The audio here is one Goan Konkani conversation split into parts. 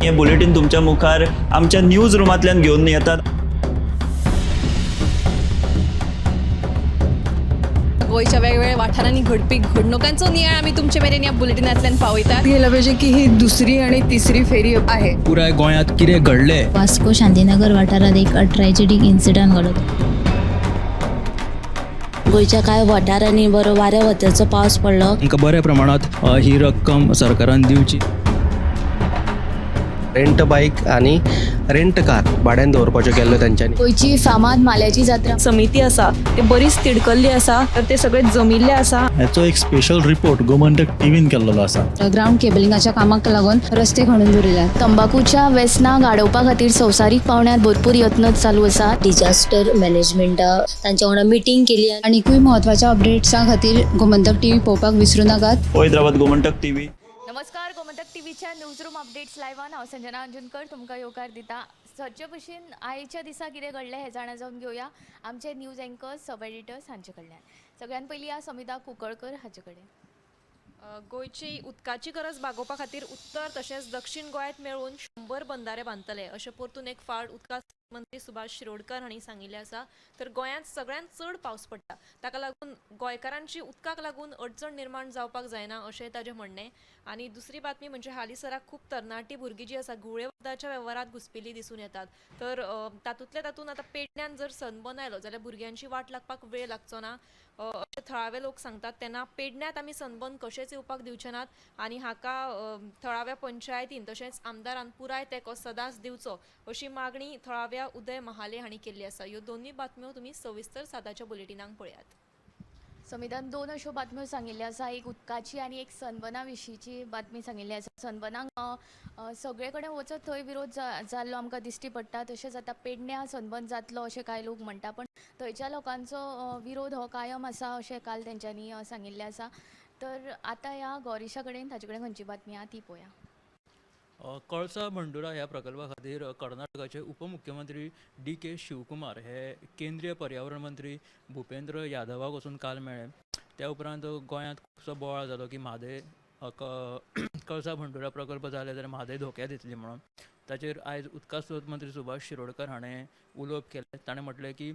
हें बुलेटीन तुमच्या मुखार आमच्या न्यूज रुमांतल्यान घेवन येतात. गोंयच्या वेगवेगळ्या वाठारांनी घडपी घडणुकांचो नियाळ आमी तुमचे मेरेन ह्या बुलेटिनांतल्यान पावयतात. गेलं पाहिजे की ही दुसरी आणि तिसरी फेरी आहे. पुराय गोंयांत कितें घडलें. वास्को शांतीनगर वाठारात एक ट्रॅजेडीक इन्सिडंट घडलो. गोंयच्या कांय वाठारांनी बरो वाऱ्या वताचो पावस पडलो. तांकां बऱ्या प्रमाणांत ही रक्कम सरकारान दिवची. रेंट बायक आनी रेंट कार भाड्यान दवरपाच्यो केल्ल्यो तेंच्यांनी. गोंयची फामाद माल्याची जात्रा. समिती आसा ते बरीच तिडकल्ली आसा, तर ते सगळे जमिल्ले आसा. हाचो एक स्पेशल रिपोर्ट गोमंतक टीव्हीन केल्लो आसा. ग्राउंड केबलिंगाच्या कामाक लागून रस्ते खणून दवरिल्यात. तंबाकूच्या वेसनाक आडोवपा खातीर संवसारीक पावंड्यार भरपूर यत्न चालू आसात. डिजास्टर मॅनेजमेंटा तांच्या वांगडा मिटींग केली. आनिकूय म्हत्वाच्या अपडेट्सां खातीर गोमंतक टीव्ही पळोवपाक विसरूं नाकात. पळयत रावात गोमंतक टीव्ही. नमस्कार, गोमंतक टीव्हीच्या न्यूज रूम अपडेट्स लायव्हान हांव संजना अंजुनकर तुमकां येवकार दिता. सदचे भशेन आयच्या दिसा कितें घडलें हें जाणा जावन घेवया आमचे न्यूज एंकर्स, सब एडिटर्स हांचे कडल्यान. सगळ्यान पयलीं या समिता कुंकळकर हाचे कडेन. गोंयची उदकाची गरज भागोवपा खातीर उत्तर तशेंच दक्षीण गोंयांत मेळून 100 बंधारे बांदतले अशें परतून एक फावट उदका मंत्री सुभाष शिरोडकर हांणी सांगिल्लें आसा. तर गोंयांत सगळ्यांत चड पावस पडटा, ताका लागून गोंयकारांची उदकाक लागून अडचण निर्माण जावपाक जायना अशें ताजें म्हणणें. आनी दुसरी बातमी म्हणजे हालींसराक खूब तरणाटी भुरगीं जीं आसा घुंवळे वखदाच्या वेव्हारांत घुसपिल्लीं दिसून येतात. तर तातूंतल्या तातूंत आतां पेडण्यान जर सनबर्न आयलो जाल्यार भुरग्यांची वाट लागपाक वेळ लागचो ना अशें थळावे लोक सांगतात. तेन्ना पेडण्यांत आमी सनबर्न कशेंच येवपाक दिवचे नात आनी हाका थळाव्या पंचायतीन तशेंच आमदारान पुराय तेंको सदांच दिवचो अशी मागणी थळाव्या उदय महाले हांणी केल्ली आसा. ह्यो दोनूय बातम्यो तुमी सविस्तर साताच्या बुलेटिनाक पळयात. समितान दोन अश्यो बातम्यो सांगिल्ल्यो आसा, एक उदकाची आनी एक सनबर्ना विशींची बातमी सांगिल्ली आसा. सनबर्नाक सगळे कडेन वचत थंय विरोध जाल्लो आमकां दिश्टी पडटा. तशेंच आतां पेडण्यां सनबर्न जातलो अशें कांय लोक म्हणटा, पण थंयच्या लोकांचो विरोध हो कायम आसा अशें काल तेंच्यांनी सांगिल्लें आसा. तर आतां ह्या गौरीशा कडेन, ताचे कडेन खंयची बातमी आहा ती पळोवया. कळसा भंडुरा ह्या प्रकल्पा खातीर कर्नाटकाचे उपमुख्यमंत्री डी के शिवकुमार हे केंद्रीय पर्यावरण मंत्री भुपेंद्र यादवाक वचून काल मेळ्ळे. त्या उपरांत गोंयांत खुबसो बोवाळ जालो की म्हादय कळसा भंडुरा प्रकल्प जाले जाल्यार म्हादय धोक्यात येतली म्हणून. ताचेर आयज उदका स्रोत मंत्री सुभाष शिरोडकर हाणें उलोवप केलें. ताणें म्हटलें की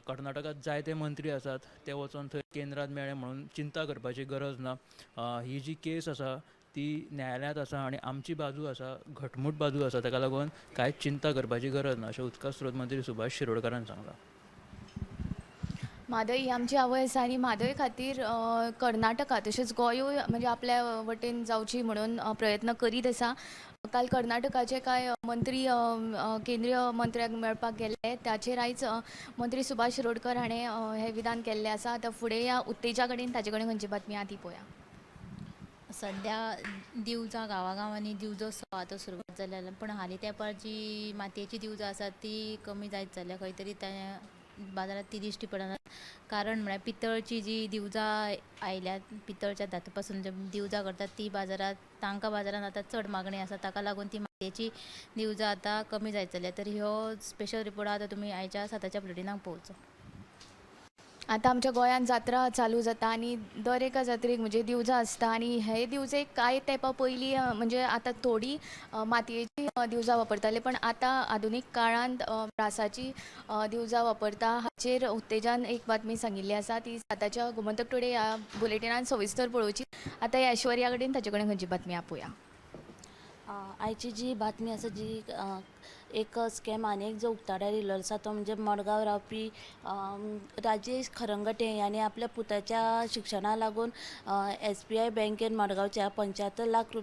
कर्नाटकांत जायते मंत्री आसात, ते वचोन थंय केंद्रांत मेळ्ळे म्हणून चिंता करपाची गरज ना. ही जी केस आसा ती न्यायालयांत आसा आनी आमची बाजू आसा, घटमूट बाजू आसा, ताका लागून कांयच चिंता करपाची गरज ना अशें उदका स्रोत मंत्री सुभाष शिरोडकरान सांगलां. म्हादय ही आमची आवय आसा आनी म्हादय खातीर कर्नाटका तशेंच गोंयूय म्हणजे आपल्या वटेन जावची म्हणून प्रयत्न करीत आसा. काल कर्नाटकाचे कांय मंत्री केंद्रीय मंत्र्याक मेळपाक गेल्ले, ताचेर आयज मंत्री सुभाष शिरोडकर हाणें हें विधान केल्लें आसा. आतां फुडें ह्या उत्तेजा कडेन, ताचे कडेन खंयची बातमी आहा ती पळोवया. सध्या दिवजां गांवागांवांनी दिवजो आतां सुरवात जाल्या, पूण हालीं तेंपार जी मातयेची दिवजां आसात ती कमी जायत चल्ल्या. खंय तरी बाजारांत ती दिश्टी पडना. कारण म्हळ्यार पितळची जी दिवजां आयल्यात, पितळच्या धातू पासून जे दिवजां करतात ती बाजारांत तांकां बाजारांत आतां चड मागणी आसा. ताका लागून ती मातयेची दिवजां आतां कमी जायत चल्ल्या. तर ह्यो स्पेशल रिपोर्ट आतां तुमी आयच्या साताच्या बुलेटिनाक पळोवचो. आतां आमच्या गोंयांत जात्रा चालू जाता आनी दर एका जात्रेक म्हणजे दिवजां आसता आनी हे दिवजेक कांय तेंपा पयलीं म्हणजे आतां थोडी मातयेची दिवजां वापरताले, पण आतां आधुनीक काळांत ब्रासाची दिवजां वापरता. हाचेर उत्तेजान एक बातमी सांगिल्ली आसा, ती साताच्या गोमंतक टुडे ह्या बुलेटिनान सविस्तर पळोवची. आतां ह्या ऐश्वर्या कडेन, ताचे कडेन खंयची बातमी आपोवया. आयची जी बातमी आसा जी एक स्कॅम आनी एक जो उक्ताडार येयल्लो आसा तो म्हणजे मडगांव रावपी राजेश खरंगटे हांणी आपल्या पुताच्या शिक्षणा लागून SBI बँकेन मडगांवच्या 75 लाख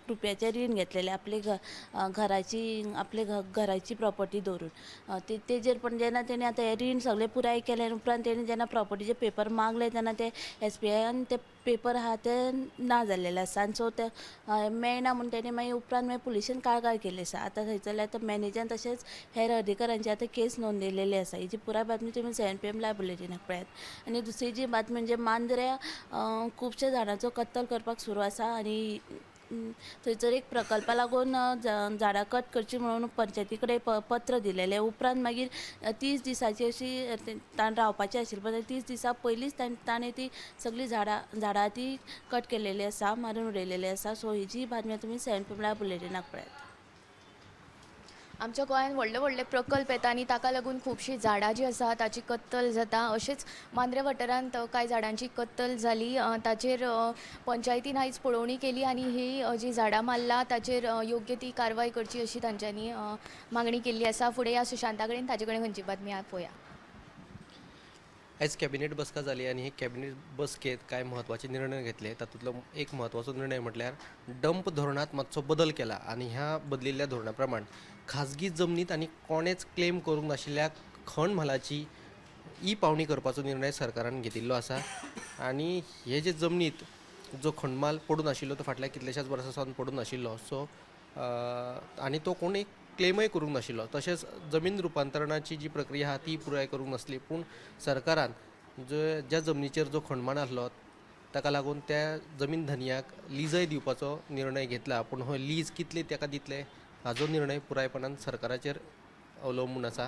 रुपयाचें रीण घेतलेलें आपले घराची, आपले घराची प्रॉपर्टी दवरून. तेजेर पण जेन्ना तेणी आतां हें रीण सगळें पुराय केलें उपरांत तेणी जेन्ना प्रॉपर्टीचे पेपर मागले तेन्ना ते SBIन ते पेपर आहा ते ना जाल्लेले आसा आनी सो ते मेळना म्हूण तेणी मागीर उपरांत मागीर पुलिशेन कागाळ केल्ली आसा. आतां थंयसरले आतां मॅनेजरान तशेंच हेर अधिकाऱ्यांची आतां केस नोंदयलेली आसा. ही जी पुराय बातमी तुमी 7 PM live बुलेटिनाक पळयात. आनी दुसरी जी बातमी म्हणजे मांद्र्या खुबशे झाडांचो कत्तल करपाक सुरू आसा आनी थंयसर एक प्रकल्पा लागून झाडां कट करची म्हणून पंचायती कडेन पत्र दिलेलें. उपरांत मागीर 30 दिसांची अशी ताणें रावपाची आशिल्ली, पण 30 दिसां पयलींच ताणें ती सगळीं झाडां ती कट केलेली आसा, मारून उडयलेली आसा. सो ही जी बातमी तुमी 7 PM live बुलेटिनाक पळयात. आमच्या गोंयांत व्हडले व्हडले प्रकल्प येता आनी ताका लागून खुबशीं झाडां जीं आसा ताची कत्तल जाता. अशेंच मांद्रे वाठारांत कांय झाडांची कत्तल जाली. ताचेर पंचायतीन आयज पळोवणी केली आनी ही जी झाडां मारला ताचेर योग्य ती कारवाय करची अशी तांच्यांनी मागणी केल्ली आसा. फुडें ह्या सुशांता कडेन ताचे कडेन खंयची बातमी आहा पळोवया. आयज कॅबिनेट बसका जाली आनी हे कॅबिनेट बसकेंत कांय म्हत्वाचे निर्णय घेतले. तातूंतलो एक म्हत्वाचो निर्णय म्हटल्यार डंप धोरणांत मातसो बदल केला आनी ह्या बदलिल्ल्या धोरणा प्रमाण खाजगी जमनीत आनी कोणेच क्लेम करूंक नाशिल्ल्या खण म्हालाची ई पावणी करपाचो निर्णय सरकारान घेतिल्लो आसा. आनी हे जे जमनीत जो खणमाल पडून आशिल्लो तो फाटल्या कितल्याशाच वर्सां सावन पडून आशिल्लो. सो आनी तो कोणूय क्लेमय करूंक नाशिल्लो. तशेंच जमीन रुपांतरणाची जी प्रक्रिया आहा ती पुराय करूंक नासली. पूण सरकारान जो ज्या जमनीचेर जो खणमाल आसलो ताका लागून त्या जमीन धनयाक लिजय दिवपाचो निर्णय घेतला. पूण हो लीज कितली ताका दितले हाजो निर्णय पुरायपणान सरकाराचेर अवलंबून आसा.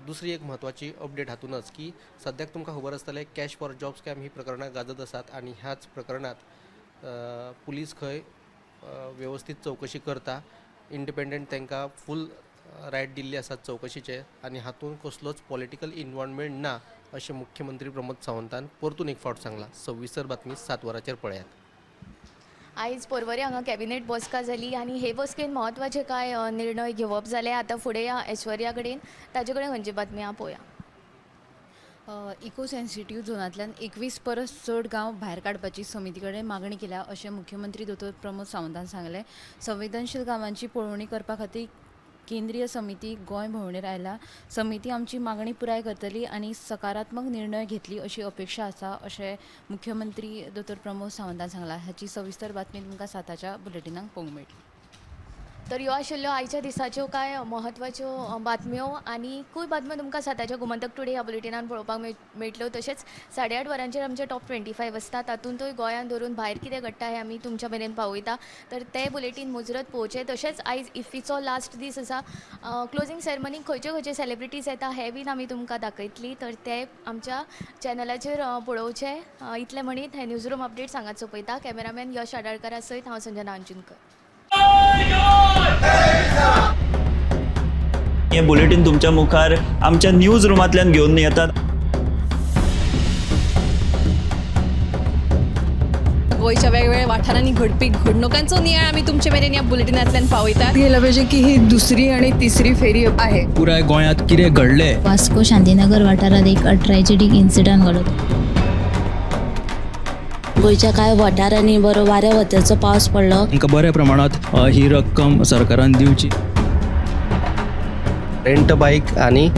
दुसरी एक म्हत्वाची अपडेट हातूनच की सद्याक तुमकां खबर आसतलें कॅश फॉर जॉब स्कॅम ही प्रकरणां गाजत आसात आनी ह्याच प्रकरणांत पुलीस खंय वेवस्थीत चवकशी करता. इंडिपेंडंट तांकां फूल रायट दिल्ली आसात चवकशीचे आनी हातूंत कसलोच पॉलिटिकल इनवॉल्वमेंट ना अशें मुख्यमंत्री प्रमोद सावंतान परतून एक फावट सांगलां. सविस्तर बातमी 7 वरांचेर पळयात. आयज पर्वरी हांगा कॅबिनेट बसका जाली आनी हे बसकेन म्हत्वाचे कांय निर्णय घेवप जाले. आतां फुडें या ऐश्वर्या कडेन ताचे कडेन खंयची बातमी आहा पळोवया. इको सेन्सिटीव झोनांतल्यान 21 परस चड गांव भायर काडपाची समिती कडेन मागणी केल्या अशें मुख्यमंत्री दोतोर प्रमोद सावंतान सांगलें. संवेदनशील गांवांची पळोवणी करपा खातीर केंद्रीय समिती गोंय भोंवडेर आयला. समिती आमची मागणी पुराय करतली आनी सकारात्मक निर्णय घेतली अशी अपेक्षा आसा अशें मुख्यमंत्री दोतोर प्रमोद सावंतान सांगलां. हाची सविस्तर बातमी तुमकां 7च्या बुलेटिनाक पळोवंक मेळटली. तर ह्यो आशिल्ल्यो आयच्या दिसाच्यो कांय म्हत्वाच्यो बातम्यो आनीकूय बातम्यो तुमकां 7च्या गोमंतक टुडे ह्या बुलेटिनान पळोवपाक मेळटल्यो. तशेंच 8:30 वरांचेर आमचे टॉप 25 आसता, तातूंतय गोंयांत धरून भायर कितें घडटा हें आमी तुमच्या मेरेन पावयता. तर ते बुलेटीन मुजरत पळोवचें. तशेंच आयज इफ्फीचो लास्ट दीस आसा. क्लोजींग सेरेमनीक खंयच्यो खंयच्यो सेलिब्रिटीज येता हें बीन आमी तुमकां दाखयतली. तर ते आमच्या चॅनलाचेर पळोवचें. इतलें म्हणीत हें न्यूज रूम अपडेट सांगात सोंपयता. कॅमेरामॅन यश आडाळकरा सयत हांव संजना अंजुनकर. हे बुलेटीन तुमच्या मुखार आमच्या न्यूज रुमांतल्यान घेवन येतात. गोंयच्या वेगवेगळ्या वाठारांनी घडपी घडणुकांचो नियाळ आमी तुमचे मेरेन ह्या बुलेटिनांतल्यान पावयतात. गेलं पाहिजे की ही दुसरी आणि तिसरी फेरी आहे. पुराय गोंयांत कितें घडलें वास्को शांतीनगर वाठारांत एक ट्रेजेडीक इन्सिडंट घडलो. गोंयच्या कांय वाठारांनी बरो वाऱ्या वताचो पावस पडलो. तांकां बऱ्या प्रमाणांत ही रक्कम सरकारान दिवची. रेंट बायक आनी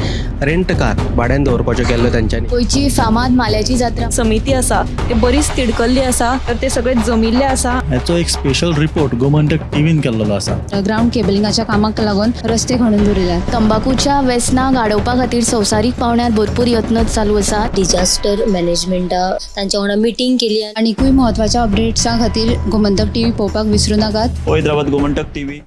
रेंट कार भाड्यान दवरपाच्यो केल्ल्यो तेंच्यांनी. गोंयची फामाद माल्याची जात्रा समिती आसा ते बरीच तिडकल्ली आसा, तर ते सगळे जमिल्ले आसा. हाचो एक स्पेशल रिपोर्ट गोमंतक टीव्हीन केल्लो आसा. ग्रावंड केबलिंगाच्या कामाक लागून रस्ते खणून दवरिल्यात. तंबाखूच्या वेसनाक आडोवपा खातीर संवसारीक पावंड्यार भरपूर यत्न चालू आसात. डिजास्टर मॅनेजमेंटा तांच्या वांगडा मिटींग केली. आनीकूय म्हत्वाच्या अपडेट्सां खातीर गोमंतक टीव्ही पळोवपाक विसरूं नाकात. पळयत रावात गोमंतक टीव्ही.